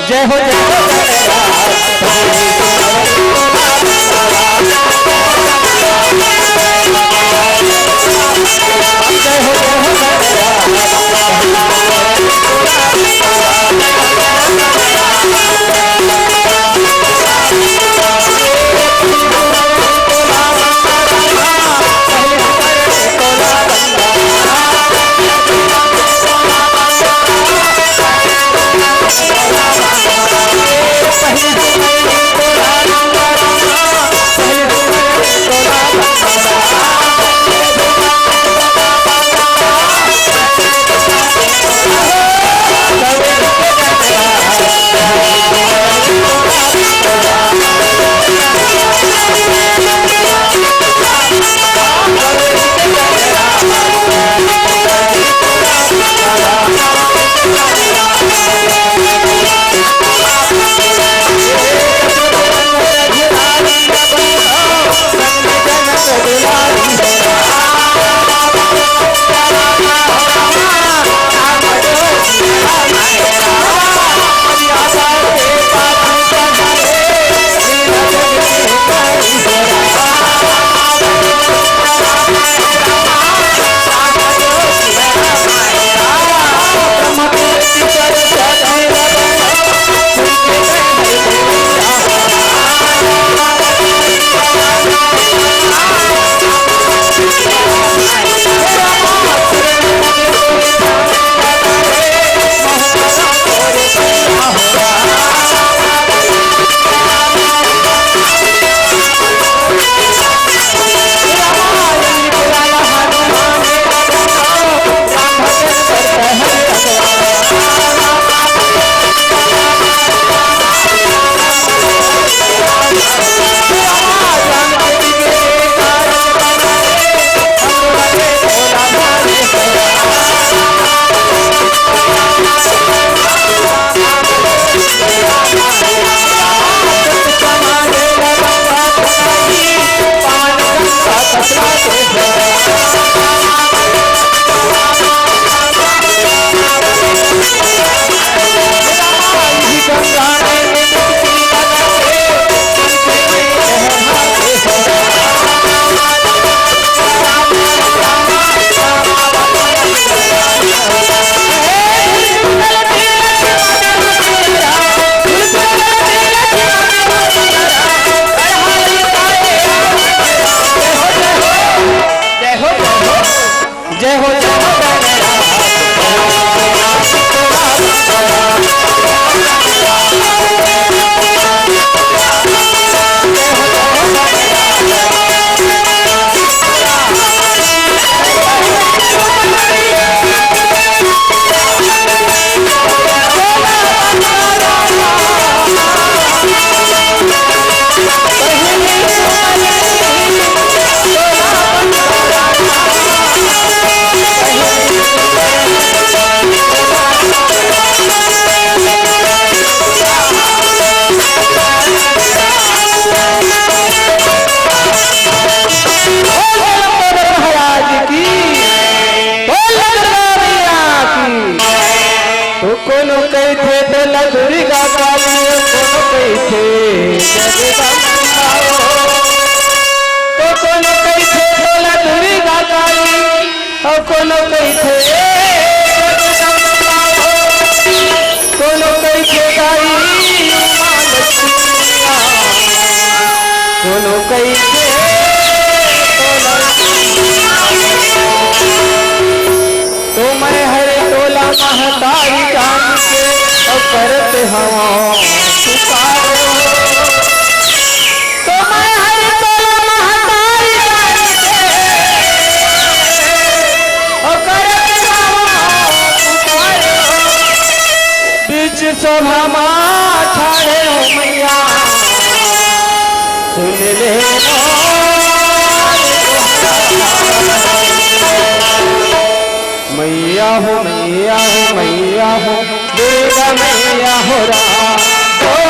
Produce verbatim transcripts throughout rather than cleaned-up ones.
जय हो, जय हो, जय हो। जय हो, जय हो। जय हो, जय हो। बोल लंबोदर महाराज की, बोल लंबोदर मैया की। तो कोनो कहिथे तोला दुर्गा काली, कोनो कहिथे जगदम्बा हो। तो कोनो कहिथे तोला दुर्गा काली, अउ कोनो कहिथे जगदम्बा हो। कोनो कहिथे दाई उमा लक्ष्मी मैया, कोनो कहिथे तोला। तो मैं हर तोला महतारी जान के, अउ करत हवं पुकार। तो मैं हर तोला महतारी जान के, अउ करत हवं पुकार। बीच सभा मा ठाढ़े हो मैया, सुन ले मोर। मैया हो, मैया हो, मैया हो, दुर्गा मैया हो राम। ओ,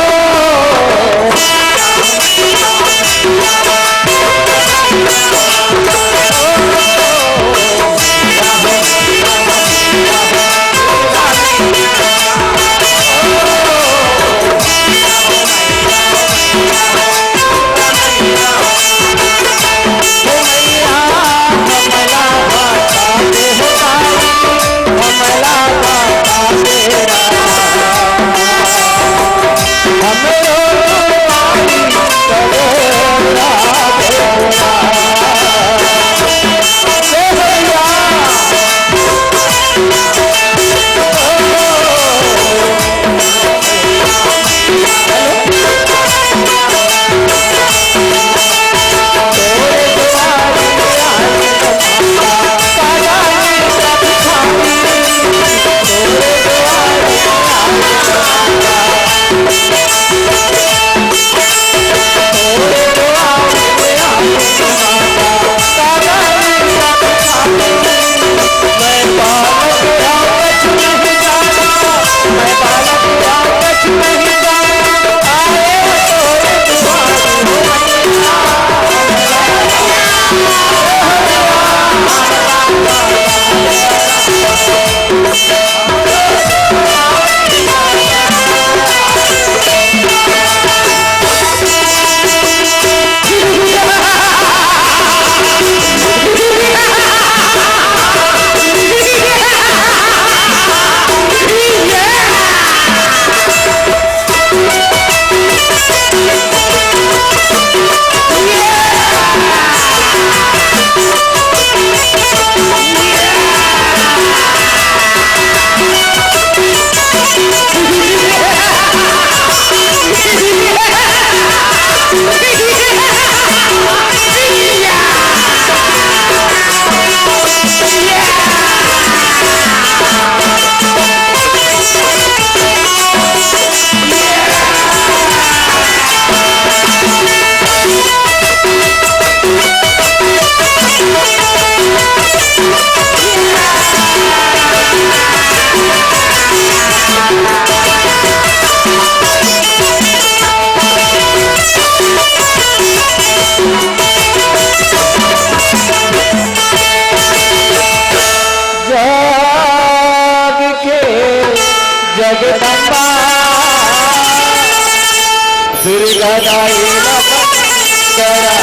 दुर्गा दाई ला बंदरा,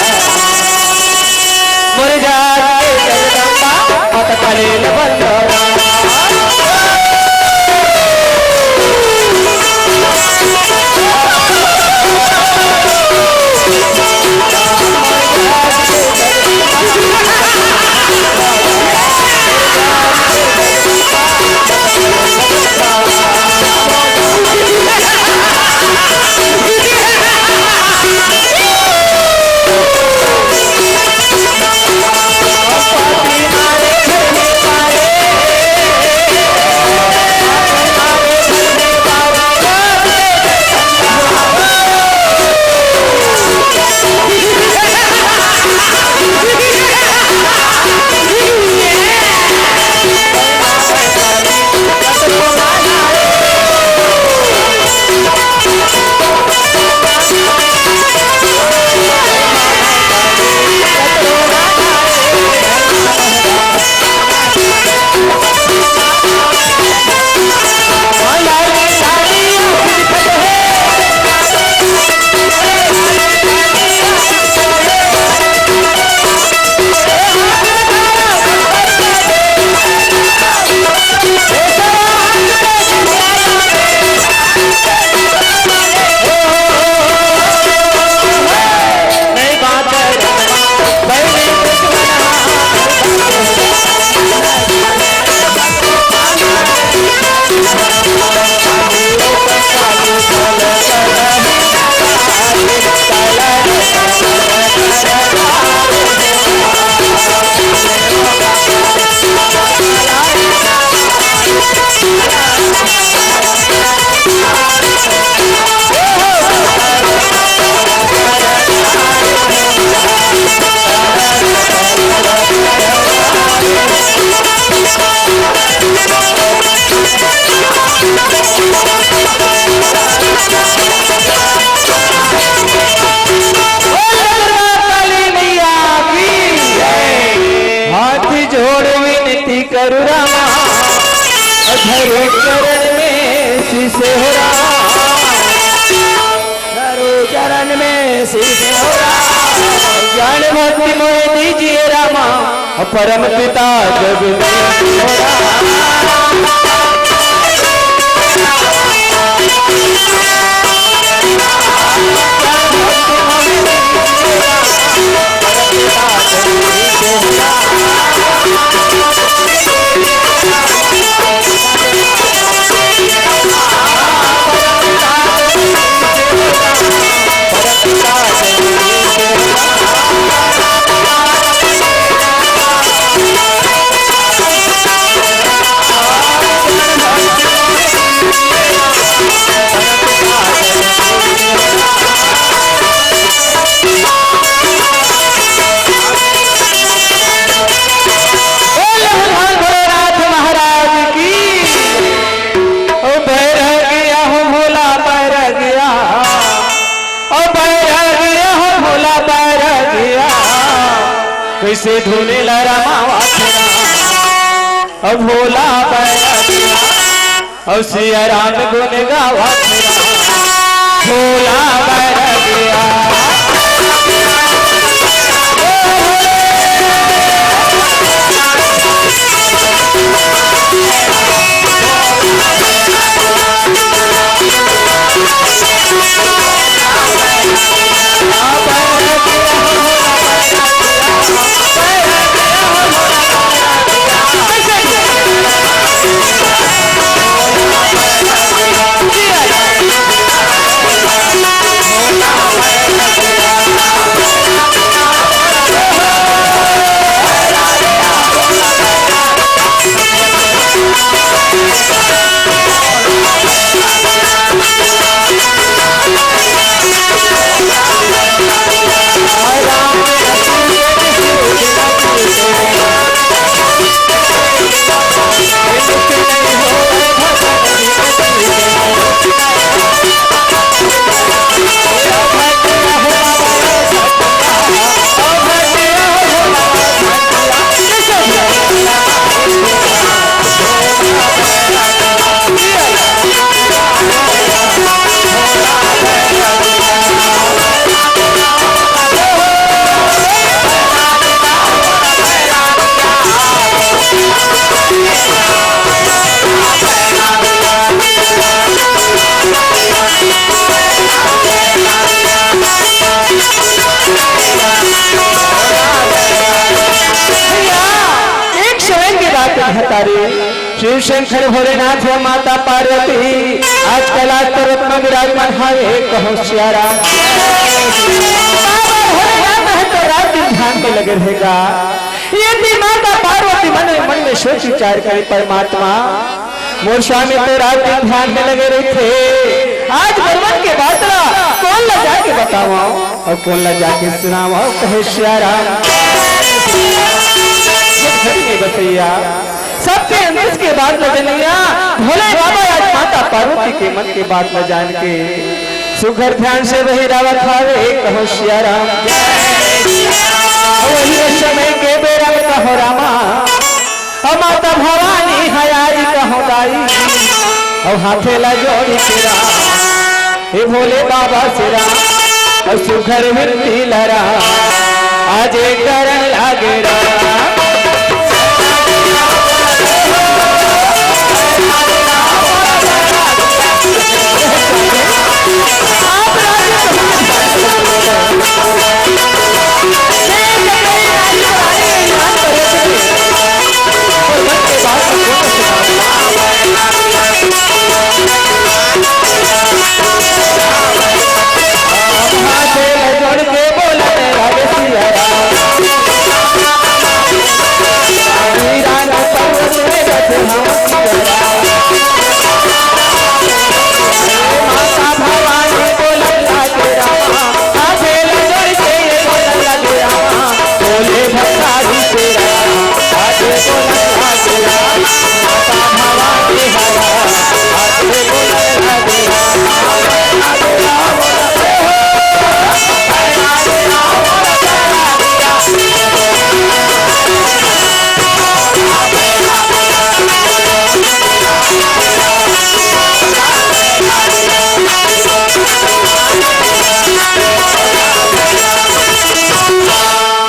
मोर जात के जगदम्बा, माता काली ला बंदरा। बोल दुर्गा काली मैया की जय। हाथ जोड़ विनती करू रामा, धरो चरण में शीश हो रामा, धरो चरण में शीश हो रामा, ज्ञान भक्ति मोहे दीजिए रामा, परम पिता जगदीश हो रामा। बोल भगवान भोलेनाथ महाराज की। ओ बैरगिया हो भोला बैरगिया, ओ बैरगिया हो भोला बैरगिया, कैसे धुनेला रामा वाथरा, ओ भोला बैरगिया। अउ सिया राम गुन गावत हे, भोला बैरगिया। शिव शंकर भोलेनाथ हे माता पार्वती आज कैलाश पर्वत में विराजमान हावे, कहूँ सिया राम। बाबा भोलेनाथ हे तो रात दिन ध्यान में लगे रहेगा। ये भी माता पार्वती मन में, मन में सोच विचार करे, परमात्मा मोर स्वामी तो रात दिन ध्यान में लगे रहिथे। आज मोर मन के बात ला कोन ला जाके बतावंव अउ कोन ला जाके सुनावंव, कहे सिया राम। ये घड़ी में बसैया सबके अंदर के बात ला जनिया, भोले बाबा आज माता पार्वती के मन के बात ला जान के सुघर ध्यान से बहिरावत हावे, कहो सिया राम। वही समय के बेरा में कहो रामा, अउ माता भवानी हे आज कहो दाई, अउ हाथे ला जोड़ी के राम, हे भोले बाबा से राम, अउ सुघर विनती ला राम, आज करन लागे राम।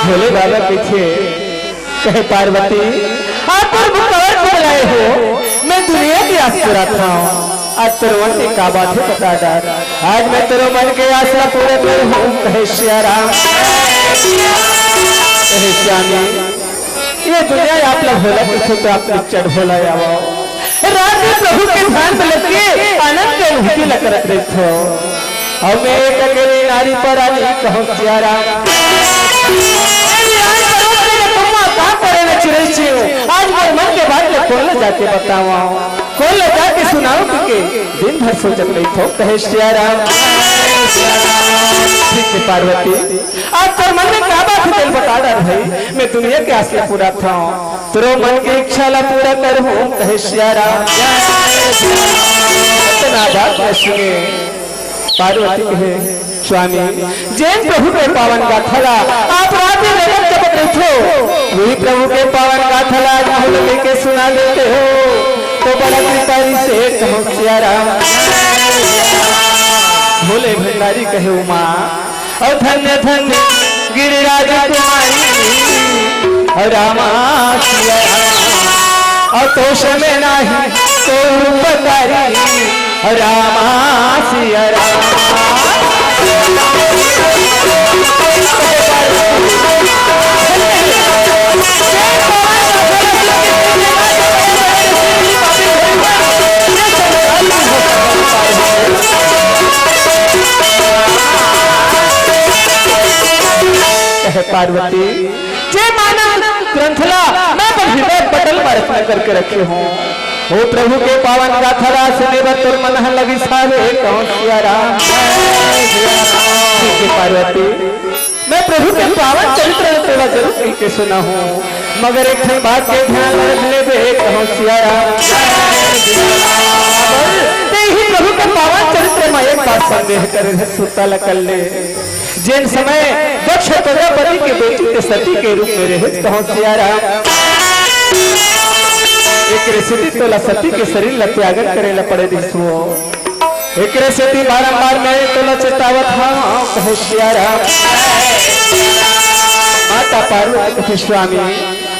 भोले बाबा कहिथे, कहे पार्वती, आप मोर मुख काबर फुलाए हो? मैं दुनिया के आस पुरात हंव। आज तोर मन के का बात हे बता डार। आज मैं तोर मन के आस ला पूरा करहूं, कहे सिया राम। कहे स्वामी, ये दुनिया आप ला भोला कहिथे तो आप निच्चट भोला आवव। रात दिन प्रभु के ध्यान में लग के आनंद के अनुभूति ला करत रहिथव। अउ मैं एक अकेली नारी परानी कहूं सिया राम। अरे आज पर्वत में तुम का करे न चिरई चियो। आज मोर मन के बात ला कोन ला जाके बतावंव, कोन ला जाके सुनावंव के दिन भर सोचत रहिथव, कहे सिया राम। ठीक हे पार्वती, आज तोर मन में का बात हे तेला बता डार भई, मैं दुनिया के आस ला पुरात हंव, तोरो मन के इच्छा ला पूरा करहूं, कहे सिया राम। इतना बात ला सुने पार्वती कहे, स्वामी, जेन प्रभु के पावन गाथा ला आप रात दिन रटत जपत रहिथव, वही प्रभु के पावन गाथा ला आज मोला लेके सुना देते हो, तो बड़ा कृपा रहिसे, कहूं सिया राम। भोले भंडारी कहे उमा, अउ धन्य धन्य गिरिराज कुमारी, अउ रामा सिया राम, अउ तो समय नाही तो उपकारी, अउ रामा सिया राम। कहे पार्वती, जे मानव ग्रंथ ला मैं अपन हृदय पटल में रचना करके रखे हंव, ओ प्रभु के पावन गाथा ला सुने बर तोर मन ह लगिस हावे, कहूं सिया राम। ठीक हे पार्वती, मैं प्रभु के पावन चरित्र ला तोला जरूर कहिके सुनाहूं, मगर एक ठन बात के ध्यान रख लेबे, कहूं सिया राम। ते ही प्रभु के पावन चरित्र में एक बात संदेह करे रहे, सुरता ला कर ले। जेन समय दक्ष प्रजापति के बेटी ते सती के रूप में रहे, कहूं सिया राम। एकरे सेती तोला सती के शरीर ला त्यागन करे ला पड़े रिहिस हो। एकरे सेती बारंबार मैं तोला चेतावत हंव, कहे सिया राम। माता पार्वती कथे, स्वामी,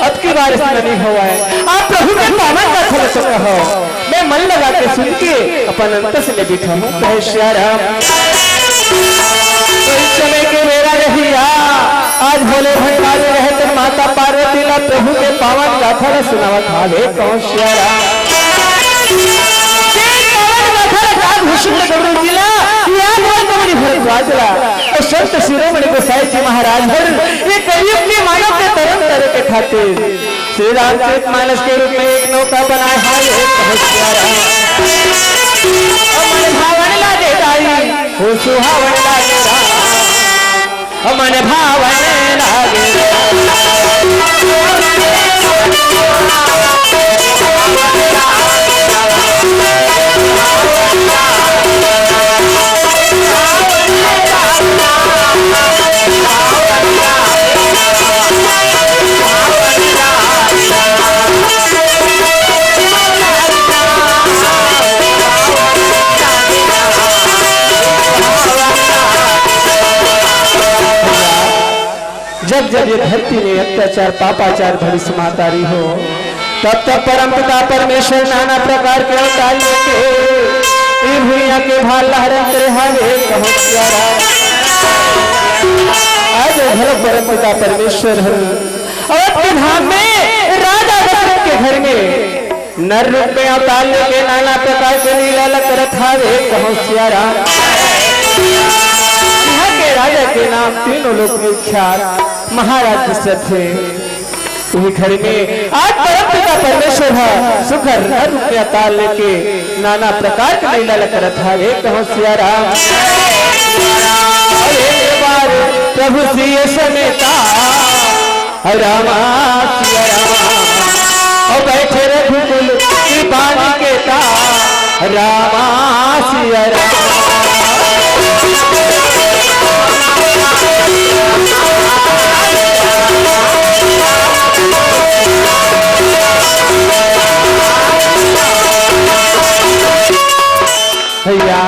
अब की बार अइसना नइ होवय। आप प्रभु के पावन गाथा ल तो कहव, मैं मन लगा के सुन के अपन अंतस ले बिठाहूं, कहे सिया राम। तो इस समय के बेरा रहिया, आज भोले भंडारी रहे तो माता पार्वती ला प्रभु के पावन गाथा ला सुनावत हावे, कहूं सिया राम। तें कवन कथा ला का घोषित करूँ जी ला, या कवन कवन भरद्वाज ला। अउ संत शिरोमणि गोसाई जी महाराज हर ये कलयुग के मानव के तरन करे के खातिर श्री रामचरित मानस के रूप में एक नौका बनाए हाय, हे कहो सिया राम। अउ मन भावन लागे दाई, हो सुहावन लागे राम। अउ मन भावन लागे राम। जब जब ये धरती में अत्याचार पापाचार भविष्य महतारी हो, तब तब परमपिता परमेश्वर नाना प्रकार के अवतार लेके ए भुइयां के भार ला हरण करे हावे, कहो सिया राम। आज घलो परमपिता परमेश्वर ह अवध के धाम में राजा दशरथ के घर में नर रूप में अवतार लेके नाना प्रकार के लीला ला करत हावे, कहो सिया राम। इहाँ के राजा के नाम तीनों लोक में विख्यात महाराज दशरथ हे। उही घर में आज परमपिता परमेश्वर ह सुघर नर रूप में अवतार लेके नाना प्रकार के लीला ला करत हावे, कहो सिया राम। अरे एक बार प्रभु सिय समेता, रामा सिया राम। अउ बैठे रघुकुल की बान के ता, रामा सिया राम। भैया,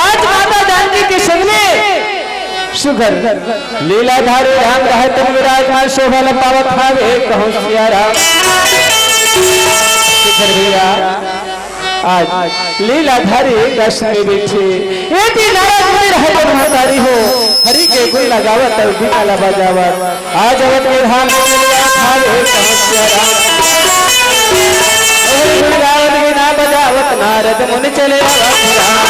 आज माता जानकी के संग में सुघर लीलाधारी राम रहत विराजमान शोभा ला पावत हावे, कहो सिया राम। सुघर भैया, आज लीलाधारी दर्शन में बैठे ये भी नाराज नहीं रहे, महतारी हो, हरि के गुण लगावत अउ बीना ला बजावत आज अवध के धाम में चले आवत हावे, कहो सिया राम। अरे गुण गावत बीना बजावत नारद मुनि चले आवत राम।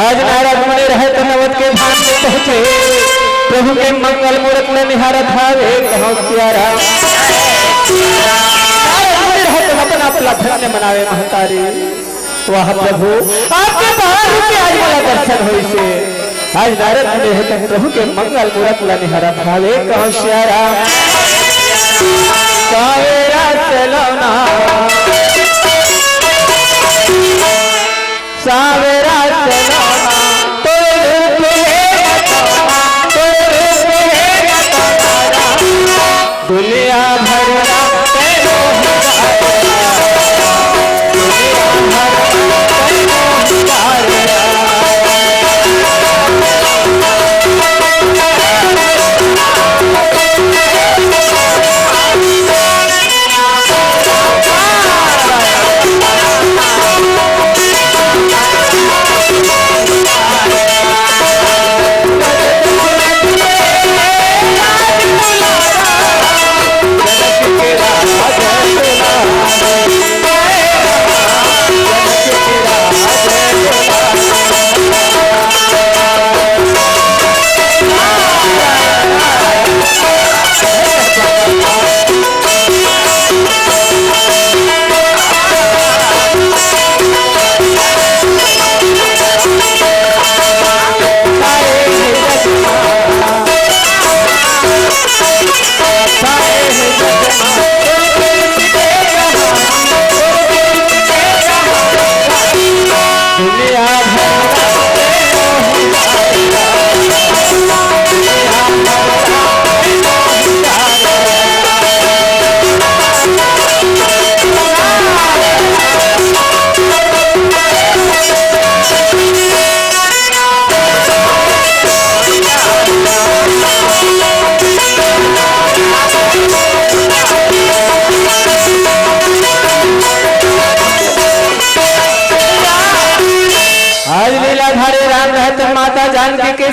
आज नारद मुनि रहत अवध के धाम में पहुँचे, प्रभु के मंगल मूरत ल निहारत हावे, कहो सिया राम। नारद मुनि रहत अपन आप ला धन्य मनावे महतारी। वाह प्रभु, आपके पहाड़ रूप के आज मोला दर्शन होइसे। आज नारद मुनि रहत प्रभु के मंगल मूरत ल निहारत हावे, कहो सिया राम। सावेरा सलोना, सावेरा सलोना, तो रूप है न तो, तो रूप है न तो राम। दुनिया भर ना तेरो दुनिया भर ना तेरो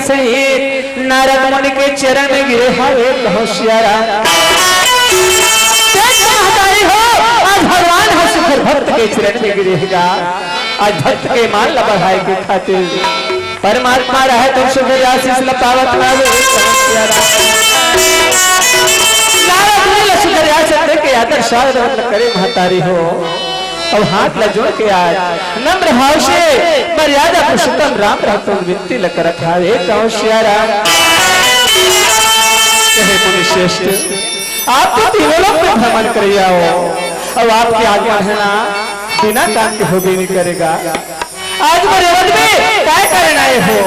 सहित नारद मुनि के चरण में गिरे हवे, कहो सिया राम। देख महतारी हो, आज भगवान ह सुघर भक्त के चरण में गिरे हे गा। आज भक्त के मान ला बढ़ाए के खातिर परमात्मा रहे तो सुघर आशीष ला पावत हवे, कहो सिया राम। नारद मुनि ला सुघर आशीष दे के आदर सादर करे महतारी हो। अउ हाथ ला जोड़ के आज नम्र भाव से मर्यादा पुरुषोत्तम राम रहतुन विनती ला करत हवे, कहो सिया राम। कहे मुनि श्रेष्ठ, आप तो तीनों लोक में भ्रमण करइया हो, अउ आपके आगमन हे ना बिना काम के होबे नहीं करेगा। आज मोर एवज में काय कारण आए हो?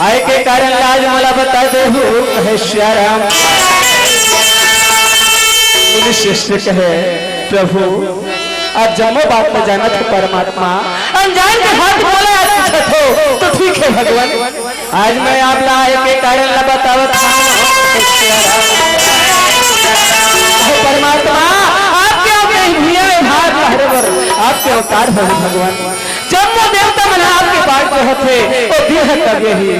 आए के कारण ला आज मोला बता देहू, कहे सिया राम। मुनि श्रेष्ठ कहे, प्रभु, आप जम्मो बात ला जानत हो परमात्मा, अनजान के हाथ मोला आज पूछत हो, तो ठीक हे भगवान, आज मैं आप ला आए के कारण ला बतावत हूँ। हे परमात्मा, आपके अवतार हे भगवान। जम्मो देवता मन आपके बात कहत हे, ओ देह तब यही,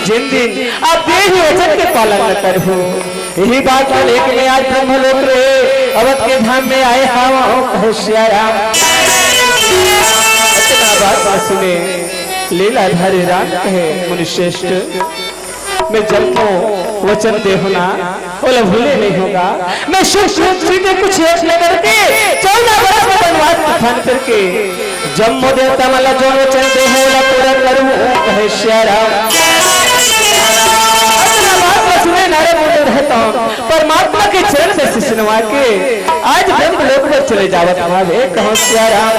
जिन दिन आप देह वचन के पालन न करहू। यही बात को लेके मैं आज ब्रह्मलोक रे अवध के धाम में आए हवं, कहो सिया राम। इतना बात न सुने लीलाधारी राम कहे, मुनि श्रेष्ठ, मैं जम्मो वचन देहूँ ना, ओला भूले नहीं होगा। मैं शुभ शुभ चीजें कुछ एक न करके चौदह वर्ष में वनवास स्थान करके जम्मो देवता मन ला जो वचन देहूँ, ओला पूरा करूँ, कहे सिया राम। इतना बात ला सुने नारद मुनि रहता हूँ, परमात्मा के चरण में शीश नवा के आज ब्रह्म लोक में चले जावत हवे, कहो सिया राम।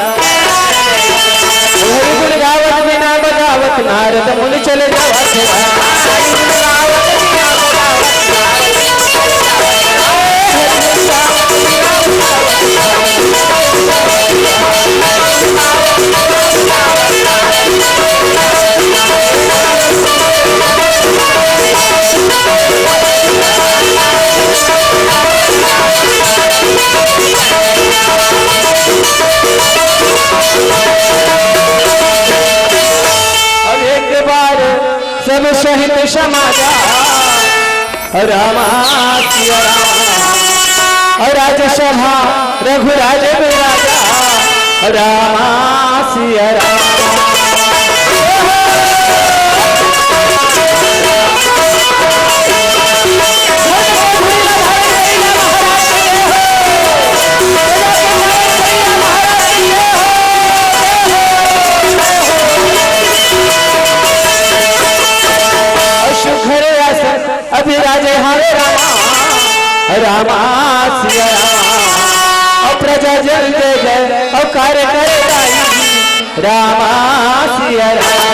हरि गुण गावत बिना बजावत नारद मुनि चले जावत हे। अब एक बार सब सहित समाजा, रामा सिया राम। और राजसभा रघुराज विराजा, रामा सिया राम। सुघर आसन अभिराजे हरे रामा, रामा सिया राम। और प्रजा जन जय जय और कार्य करे दाई, रामा सिया राम।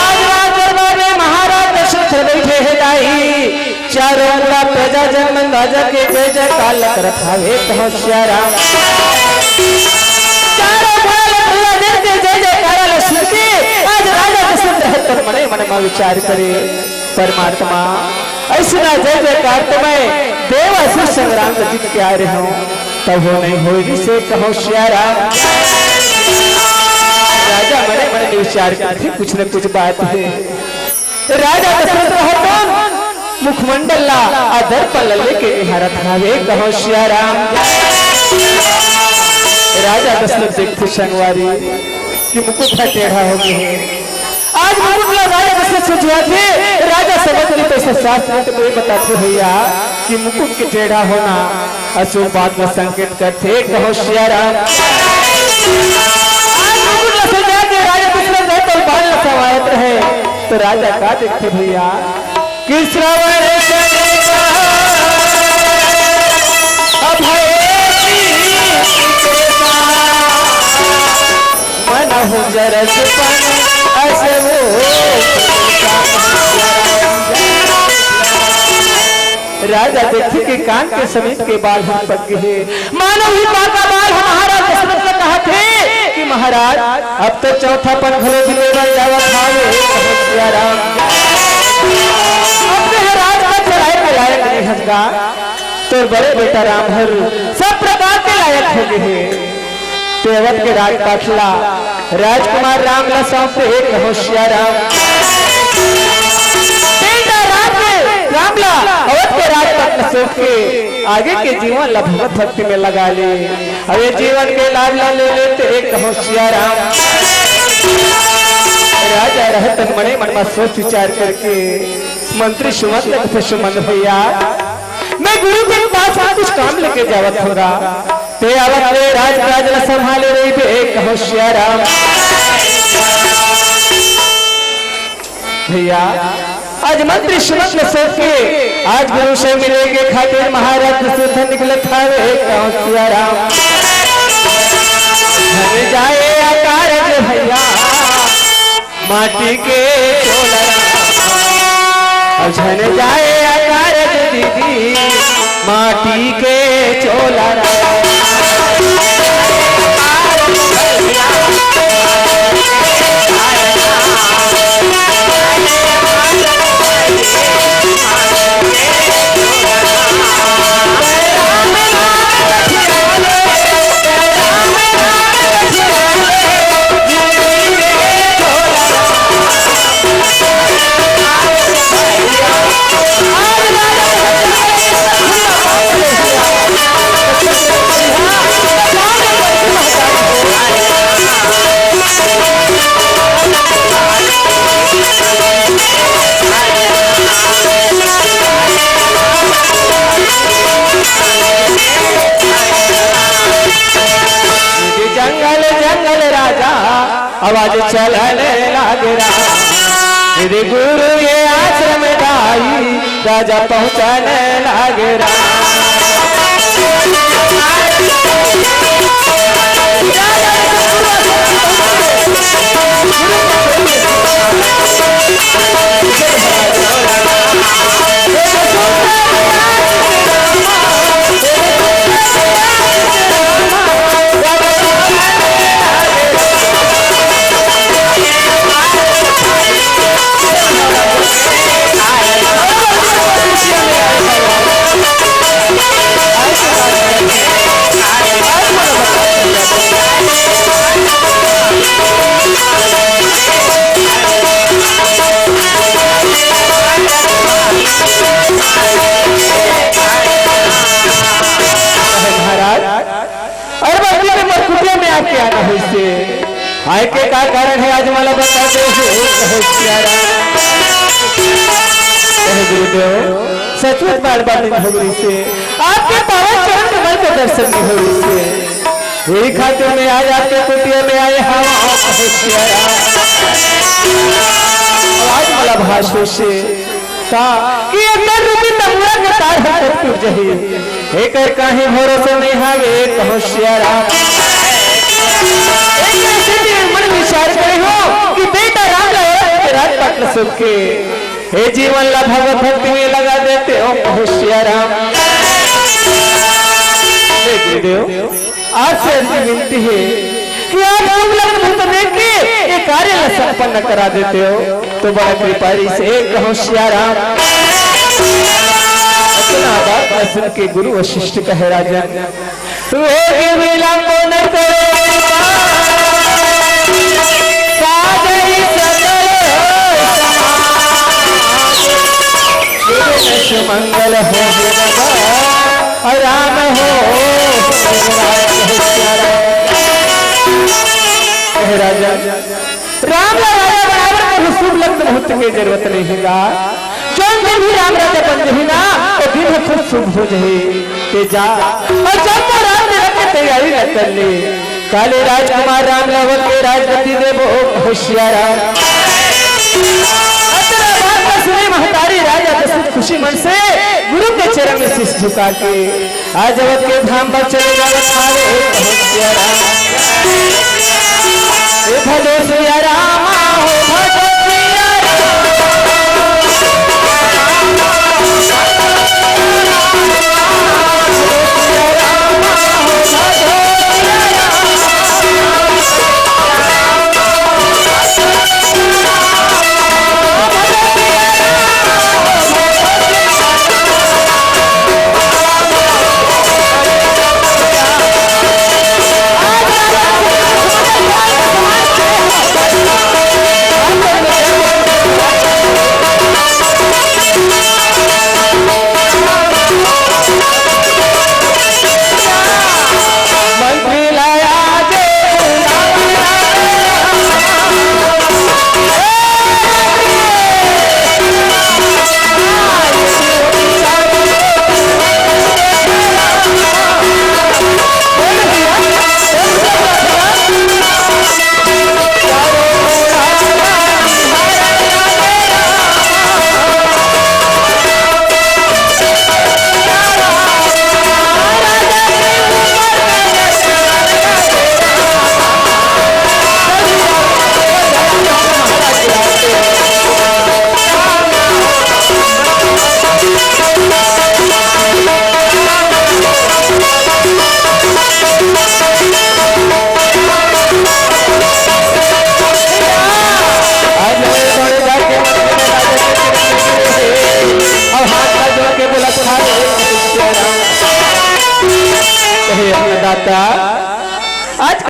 आज राज दरबार में महाराज दशरथ बइठे हे दाई, चारों मुड़ा प्रजा जन मन राजा के जय जयकार ल करत हावे, कहो सिया राम। चारों मुड़ा ले प्रजा जन के जय जयकार ल सुन के आज राजा दशरथ रहत मने मन में विचार करे, परमात्मा, अइसना जय जयकार तो मैं देवासुर संग्राम में जीत के आ रहे हूँ, तब वो नहीं होई से कहो सिया राम। राजा मने मने विचार करथे, कुछ न कुछ बात हे। राजा दशरथ रहत मुखमंडल ला आ दर्पण ला लेके निहारत हावे, कहो सिया राम। राजा दशरथ देखथे संगवारी कि मुकुट ह टेढ़ा हो गे हे। आज मुकुट ला राजा दशरथ सोचवाथे, राजा समझ नहीं तो ऐसा शास्त्र में तो कोई बताथे भैया कि मुकुट के टेढ़ा होना अशुभ बात ला संकेत करथे, कहो सिया राम। आज मुकुट ला सजा के राजा दशरथ रहे तो बाण ला संवारत रहे, तो राजा का देखथे भैया कि श्रवण अभय मनहु जरत पन अस वो। राजा देखथे कि कान के समीप के बाल ह पक गे हे। मानो ही पाका बाल ह महाराज दशरथ ला कहत हे कि महाराज, अब तो चौथापन घलो बिते बर जावत हावे, हे कहो सिया राम। अब तो हे राज ला चलाए के लायक नइ हस गा। तोर बड़े बेटा राम हर सब प्रकार के लायक हो गे हे। ते अवध के राजपाट ला राजकुमार राम ला सौंप दे, हे कहो सिया राम। बेटा राम के, राम ला अवध के राजपाट ला सौंप के आगे के जीवन ला भगवत भक्ति में लगा ले। अउ ए जीवन के लाभ ला ले लेते, हे कहो सिया राम। राजा रहत मने मन में सोच विचार करके मंत्री सुमंत ल कथे, सुमंत भैया, मैं गुरु के पास कुछ काम लेके जावत हँव गा। ते आवत ले राजकाज ला संभाले रहिबे, हे कहो सिया राम। भैया, आज मंत्री सुमंत ल सौंप के आज गुरु से मिले के खातिर महाराज दशरथ निकलत हावे, हे कहो सिया राम। झन जाए अकारज भैया, माटी के चोला राम। अउ झन जाए अकारज दीदी, माटी के चोला राम। जंगल जंगल राजा आवाज चलने लागे राम। मेरे गुरु ये आश्रम दाई राजा पहुँचने लागे राम। महाराज, अरे बाबू, मैं मोर कुटिया में आके आना होइसे। आए के का कारण हे, आज मोला बता दे, हे कहो सिया राम। हे गुरुदेव, सचमुच बार बार नहीं हो रहिसे, आपके पावन चरण कमल के दर्शन नहीं हो रहिसे। यही खातिर मैं आज आपके कुटिया में आए हँव, हे कहो सिया राम। आज मोला भास होइसे, का कि एकर रूपी तमुरा के तार ह कब टूट जही। एकर काहीं भरोसा नइ हावे, कहो सिया राम। एक ऐसे भी मन विचार करे हो कि बेटा राम ला राजपाट ला सौंप के ए जीवन ला भगवत भक्ति में लगा देते हो, कहो सिया राम। हे गुरुदेव, आज से ऐसी विनती हे कि आज हम लोग भूत देख के ये कार्य ला संपन्न करा देते हो, तो बड़ा कृपा रहिसे, कहो सिया राम। अतना बात ला सुन के गुरु वशिष्ठ कहे, राजन, तू हे के विलंब न करो, साजहि सकल हो समाज। सुमंगल हो राम हो। हे राजा, राम ला राजा बनाए बर कोनो शुभ लग्न मुहूर्त के जरूरत नहीं हे गा। जौन दिन भी राम राजा बन जही ना, वो दिन ह खुद शुभ हो जही। ते जा, अउ जब वो राम तिलक के तैयारी ला कर ले, काले राजकुमार राम ला अवध के राजगद्दी देबो, कहो सिया राम। अतना बात ला सुने महतारी राजा दशरथ खुशी मन से गुरु के चरण में शीश झुका के आज अवध के धाम पर चले जावत हावे, कहो सिया राम। हे भजो सिया राम,